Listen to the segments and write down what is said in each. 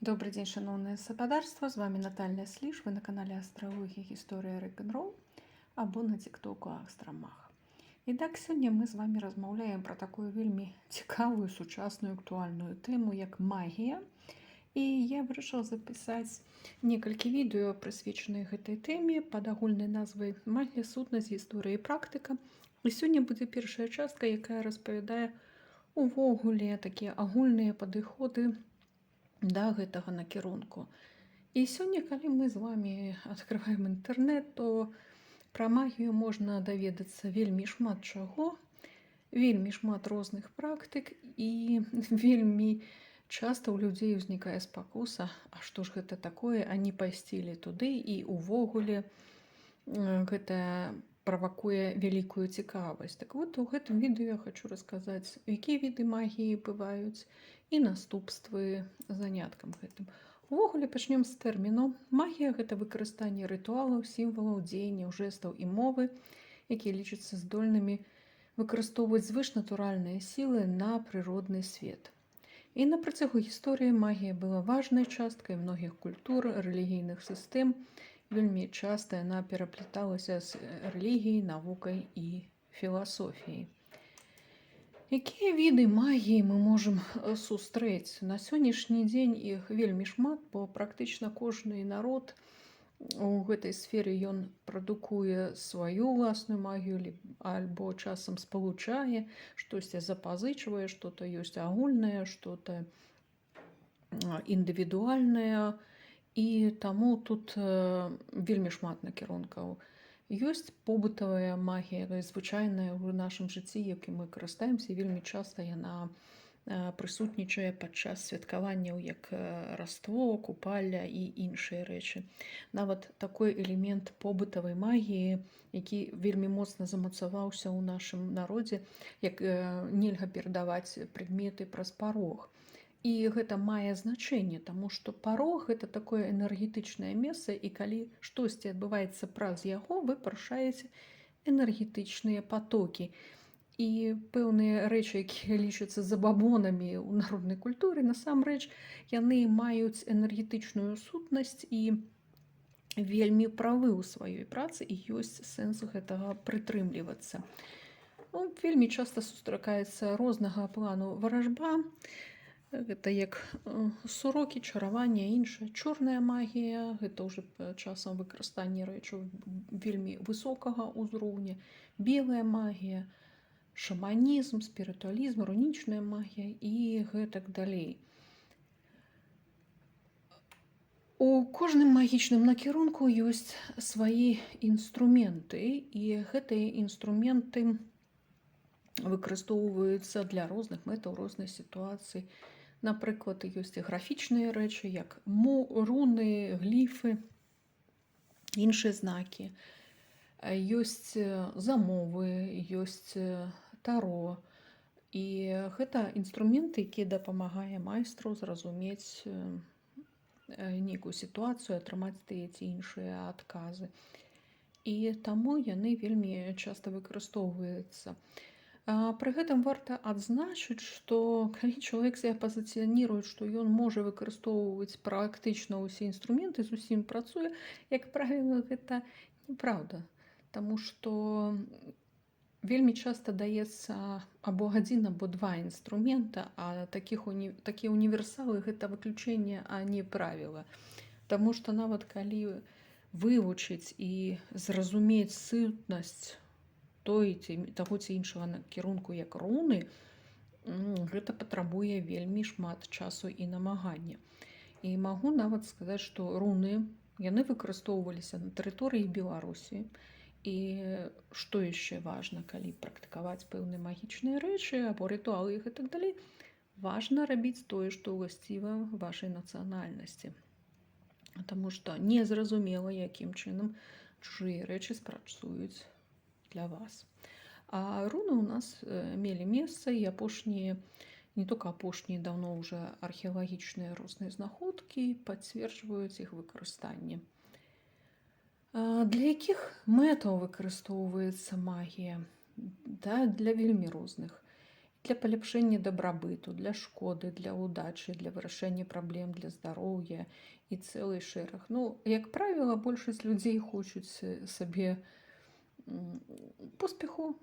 Добры дзень, шаноўнае спадарства, з вами Наталья Сліш, вы на канале Астралогія, гісторыя, рок-н-рол або на тыктоку Астрамах. І так, сёння мы з вами размаўляем пра такую вельмі цікавую, сучасную, актуальную тэму, як магія. І я вырашыла запісаць некалькі відэо, прысвечаных гэтай тэме пад агульнай назвай «Магія, сутнасць, гісторыя і практыка». І сёння будзе першая частка, якая распавядае увогуле такія агульныя падыходы да гэтага накірунку. І сёння, калі мы з вами адкрываем інтэрнэт, то пра магію можна даведацца вельмі шмат чаго, вельмі шмат розных практык, і вельмі часта ў людзей узнікае спакуса, а што ж гэта такое, а не пайсці лі туды, і увогуле гэта правакуе вялікую цікавасць. Так вот, у гэтым відэо я хачу расказаць, якія віды магіі бываюць і наступствы заняткам гэтым. Увогуле, пачнём з тэрміну. Магія — гэта выкарыстанне рытуалаў, сімвалаў, дзеянняў, жэстаў і мовы, якія лічацца здольнымі выкарыстоўваць звышнатуральныя сілы на прыродны свет. І на працягу гісторыі магія была важнай часткай многіх культур, рэлігійных сістэм. Вельмі часта яна перапляталася з рэлігіяй, навукай і філасофіяй. Якія віды магіі мы можам сустрэць? На сённяшні дзень іх вельмі шмат, бо практычна кожны народ у гэтай сферы, ён прадукуе сваю ўласную магію альбо часам спалучае, штосьці запазычвае, что-то ёсць агульнае, что-то індывідуальнае. І таму тут вельмі шмат накірункаў. Ёсць побытавая магія, звычайная ў нашым жыцці, якім мы карыстаемся, вельмі часта яна прысутнічае падчас святкаванняў, як Раство, Купалля і іншыя рэчы. Нават такой элемент побытавай магіі, які вельмі моцна замацаваўся ў нашым народзе, як нельга перадаваць прадметы праз парог. І гэта мае значэнне, таму што парог — гэта такое энергетычнае месца, і калі штосьці адбываецца праз яго, вы парушаеце энергетычныя патокі. І пэўныя рэчы, якія лічацца забабонамі ў народнай культуры, насамрэч яны маюць энергетычную сутнасць і вельмі правы ў сваёй працы, і ёсць сэнс гэтага прытрымлівацца. Ну, вельмі часта сустракаецца рознага плану варажба. Гэта як сурокі, чараванне, іншая чорная магія, гэта ўжо часам выкарыстанне рэчаў вельмі высокага ўзроўня, белая магія, шаманізм, спірытуалізм, рунічная магія і гэтак далей. У кожным магічным накірунку ёсць свае інструменты, і гэтыя інструменты выкарыстоўваюцца для розных мэтаў, рознай сітуацыі. Напрыклад, ёсць і графічныя рэчы, як руны, гліфы, іншыя знакі. Ёсць замовы, ёсць таро. І гэта інструменты, якія дапамагае майстру зразумець нейкую сітуацыю, атрымаць тыя ці іншыя адказы. І таму яны вельмі часта выкарыстоўваюцца. Пры гэтым варта адзначыць, што калі чалавек себя пазіцыяніруе, што ён можа выкарыстоўваць практычна ўсе інструменты, з усім працуе, як правіла, гэта неправда. Таму што вельмі часта даецца або адзін, або два інструмента, а такія універсалы — гэта выключэнне, а не правіла. Таму што нават калі вывучыць і зразумець сутнасць той ці таго ці іншага накірунку, як руны, гэта патрабуе вельмі шмат часу і намагання. І магу нават сказаць, што руны, яны выкарыстоўваліся на тэрыторыі Беларусі. І што яшчэ важна, калі практыкаваць пэўныя магічныя рэчы або рытуалы і гэтак далей, важна рабіць тое, што ўласціва вашай нацыянальнасці. Таму што незразумела, якім чынам чужыя рэчы спрацуюць для вас. А руны ў нас мелі месца, і апошнія, не только апошнія, даўно ўжо археалагічныя розныя знаходкі пацверджваюць іх выкарыстанне. Для якіх мэтаў выкарыстоўваецца магія? Да, для вельмі розных. Для паляпшэння дабрабыту, для шкоды, для ўдачы, для вырашэння праблем, для здароўя і цэлы шэраг. Ну, як правіла, большасць людзей хочуць сабе поспеху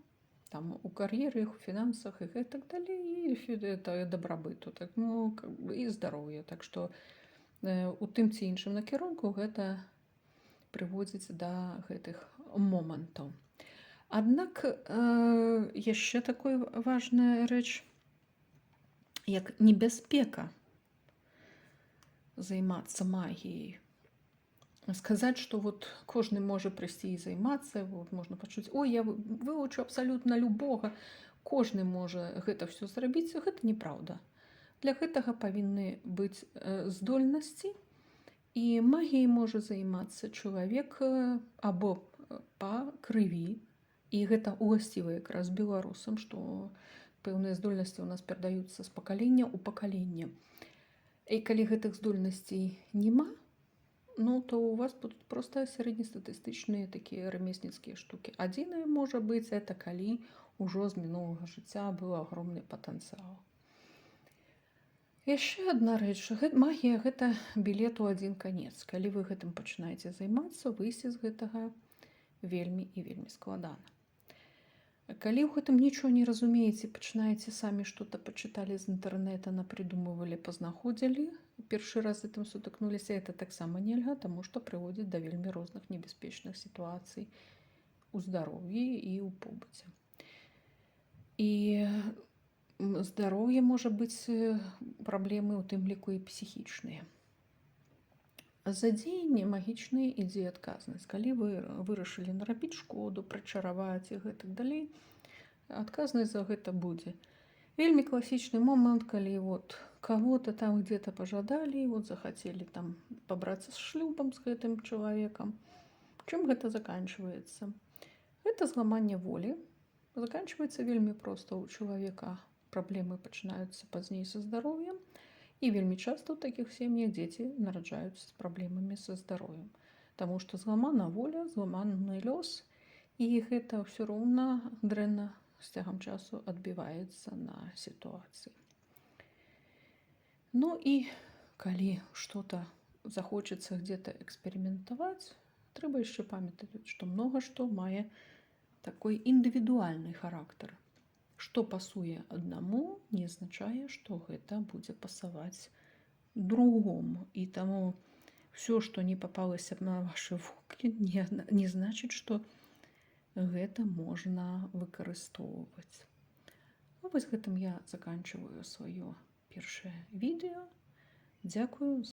там у кар'еры, у фінансах і гэтак далей, і это дабрабыту, так, ну, как бы, і здароўя. Так што у тым ці іншым накірунку гэта прыводзіць да гэтых момантаў. Аднак яшчэ такой важная рэч, як небяспека займацца магіяй. Сказаць, што вот кожны можа прыйсці і займацца, вот можна пачуць: «Ой, я вывучу абсалютна любога, кожны можа гэта ўсё зрабіць», гэта неправда. Для гэтага павінны быць здольнасці, і магіяй можа займацца чалавек або па крыві, і гэта уласціва якраз беларусам, што пэўныя здольнасці ў нас перадаюцца з пакалення ў пакаленне. І калі гэтых здольнасцей няма, ну, то у вас будуць проста сярэднестатыстычныя такія рамесніцкія штукі. Адзінае, можа быць, это калі ўжо з мінулага жыцця быў агромны патэнцыял. Яшчэ адна рэч: магія — гэта білет у адзін канец. Калі вы гэтым пачынаеце займацца, выйсці з гэтага вельмі і вельмі складана. Калі ў гэтым нічого не разумееце, пачынаеце самі, что-то пачыталі з інтэрнэта, напрыдумывалі, пазнаходзілі, першы раз з гэтым сутыкнуліся, это таксама нельга, таму што прыводзіць да вельмі розных небяспечных сітуацый у здароўі і ў побыце. І здароўе можа быць праблемы, у тым ліку і псіхічныя. За дзеянні магічныя ідзе адказнасць. Калі вы вырашылі нарабіць шкоду, прычараваць і гэтак далей, адказнасць за гэта будзе. Вельмі класічны момант, калі вот кого-то там где-то пожадали, вот захотели там пабрацца з шлюбам з гэтым чалавекам. Чым гэта заканчивается? Гэта зламанне волі. Заканчивается вельмі проста: у чалавека праблемы пачынаюцца пазней са здароўем. І вельмі часта ў такіх сем'ях дзеці нараджаюцца з праблемамі са здароўем. Таму што зламана воля, зламаны лёс, і гэта ўсё роўна дрэнна з цягам часу адбіваецца на сітуацыі. Ну і калі что-то захочацца где-то эксперыментаваць, трэба яшчэ памятаць, што многа што мае такой індывідуальны характар. Што пасуе аднаму, не азначае, што гэта будзе пасаваць другому. І таму ўсё, што не папалася на вашы вокі, не значыць, што гэта можна выкарыстоўваць. Ну, вось гэтым я заканчиваю сваё першае відэо. Дзякую.